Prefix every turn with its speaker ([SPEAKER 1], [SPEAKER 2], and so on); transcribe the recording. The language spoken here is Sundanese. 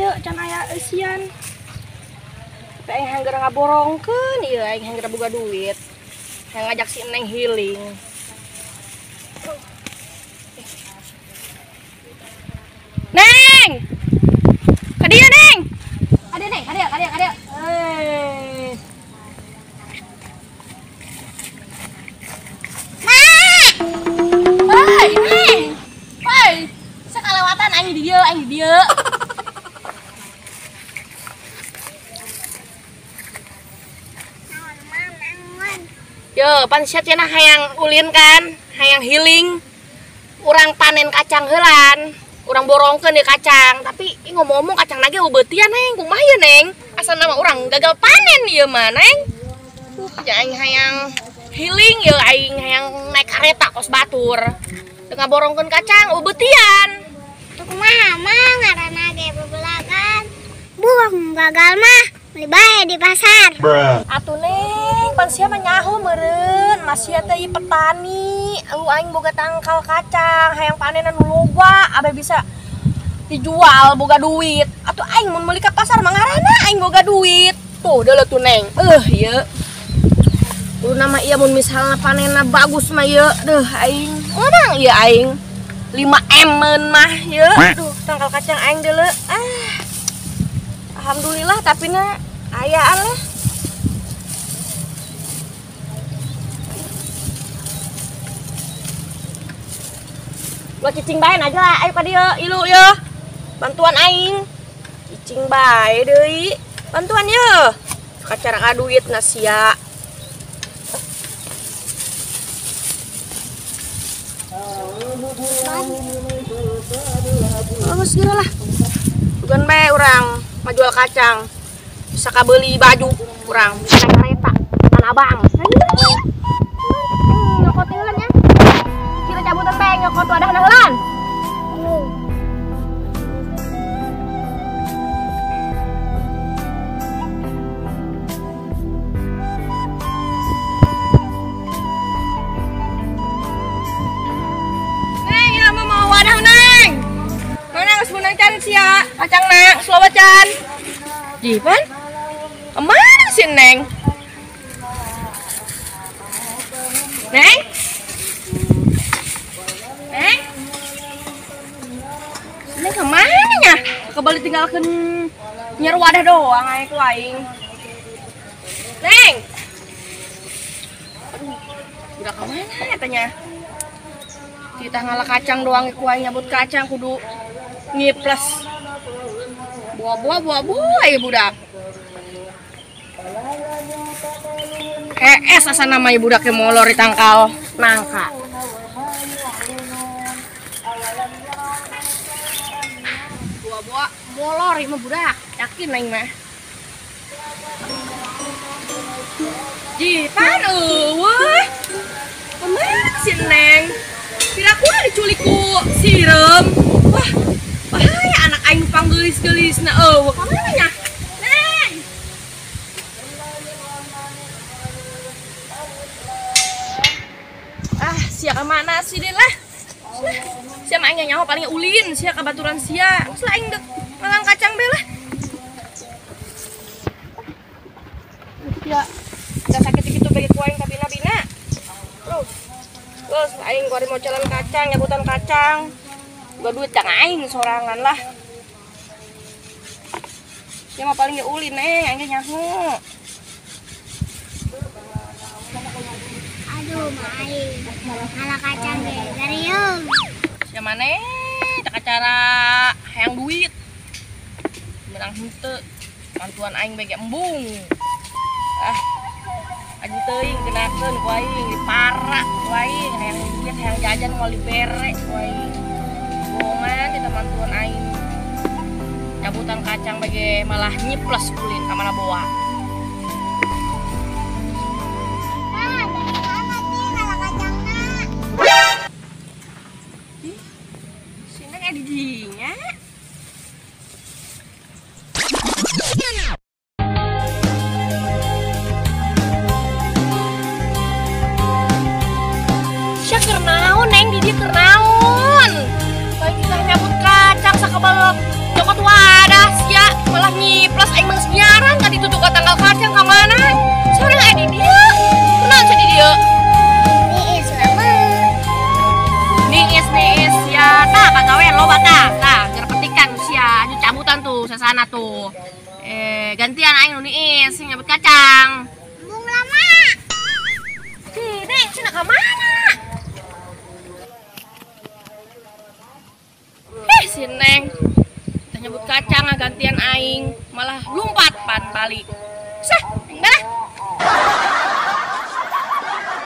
[SPEAKER 1] ieu can aya eusian. Tapi aing hayang geura ngaborongkeun ieu, aing hayang geura boga duit. Hayang ngajak si Neng healing. Neng! Ka dieu, Neng. Ka dieu, Neng, ka dieu, ka dieu, ka dieu. Eh. Hei, Neng. Hei, sakalewatan aing di dieu, aing di dieu. Yo, pan sia cenah hayang ulin kan, hayang healing. Urang panen kacang heulan, urang borongkeun ieu kacang, tapi ngomong-ngomong kacang nage eubeutian Neng, kumaha ieu Neng? Asal nama urang gagal panen ieu mah, Neng. Ya aing hayang healing ieu, aing hayang naik kareta kos batur. Teu ngaborongkeun kacang eubeutian.
[SPEAKER 2] Kumaha mah ngaranna ge bebelagan. Buang gagal mah beli bae di pasar.
[SPEAKER 1] Atuh Neng, pan sia mah nyaho meureun, mas sia teh ieu petani, lu aing boga tangkal kacang, hayang panenan nu loba, abe bisa dijual boga duit. Atuh aing mun meuli ka pasar mah ngaranna aing boga duit. Tuh deuleu tuh Neng. Ieu. Kudu nama ieu mun misalna panenna bagus mah ieu, deuh aing. Menang ieu aing. 5M mah ieu. Duh, tangkal kacang aing deuleu. Ah. Alhamdulillah tapi na ayaan lah. Gua cicing bae aja lah, ayo ka dieu, ilu ye. Bantuan aing. Cicing bae deui. Bantuan ye. Kacara ka duit na sia. Oh, geus geura lah. Dugan bae urang ngajual kacang. Bisa kabeuli baju urang, bisa naik kereta Tanah Abang. Nyokot heulan nya. Kita cabutan bae nyokot wadah heulan. Neng, ya mau wadah Neng. Mana geus meunang can sia, kacang na, slow can. Jipan? Kemana si Neng? Neng? Neng? Neng kemana nya? Kebalik tinggalkan nyer wadah doang aing ku aing. Neng? Aduh, udah kemana katanya? Kita ngalah kacang doang ku aing nyabut kacang kudu ngiples. Buah-buah ya budak. Es asa nama ibu budaknya molor di tangkal nangka. Buah-buah molor ieu mah budak, yakin aing mah. Jipan eueuh. Kemana si Neng? Piraku diculik ku sireum. Wah, bahaya anak aing panggelis-gelisna eueuh. Kamana nya? Neng. Ah, sia ka mana sih deh lah. Sia mah aing nyaho paling ulin, sia ka baturan sia. Geus lah aing deuk malang kacang be lah. Ya, da sakit kitu bagi ku aing ka bina-bina. Terus, terus aing kuari mau jalan kacang, nyabutan kacang. Gua duit kang aing sorangan lah. Sia mah paling ge ulin Neng, aing ge nyaho.
[SPEAKER 2] Aduh, main. Ngalah kacang ge gariung.
[SPEAKER 1] Sia maneh teu kacara hayang duit. Menang henteu. Bantuan aing bae ge embung. Ah. Aji teuing kenakeun ku aing diparak ku aing hayang duit hayang jajan moal dibere ku aing. Bohongan kita bantuan aing. Cabutan kacang bae malah nyiples ulin ka mana boa. Si Neng aya di dinya. Sia keur naon Neng di dieu keur naon? Bae kita nyabut kacang sakabal nyokot wadah sia. Nyiplas aing mah geus nyaran ka ditu tuh ka tangkal kacang ka mana? Seorang aya di dieu. Kunaon sia di dieu?
[SPEAKER 2] Niis lama.
[SPEAKER 1] Niis ya tah pagawean loba tah. Tah keur petikan sia anu cabutan tuh sasana tuh. Gantian aing nu niis nyabut kacang.
[SPEAKER 2] Embung lama.
[SPEAKER 1] Si Neng cenah ka mana? Si Neng teh nyabut kacang gantian aing malah lumpat pan balik. Sah.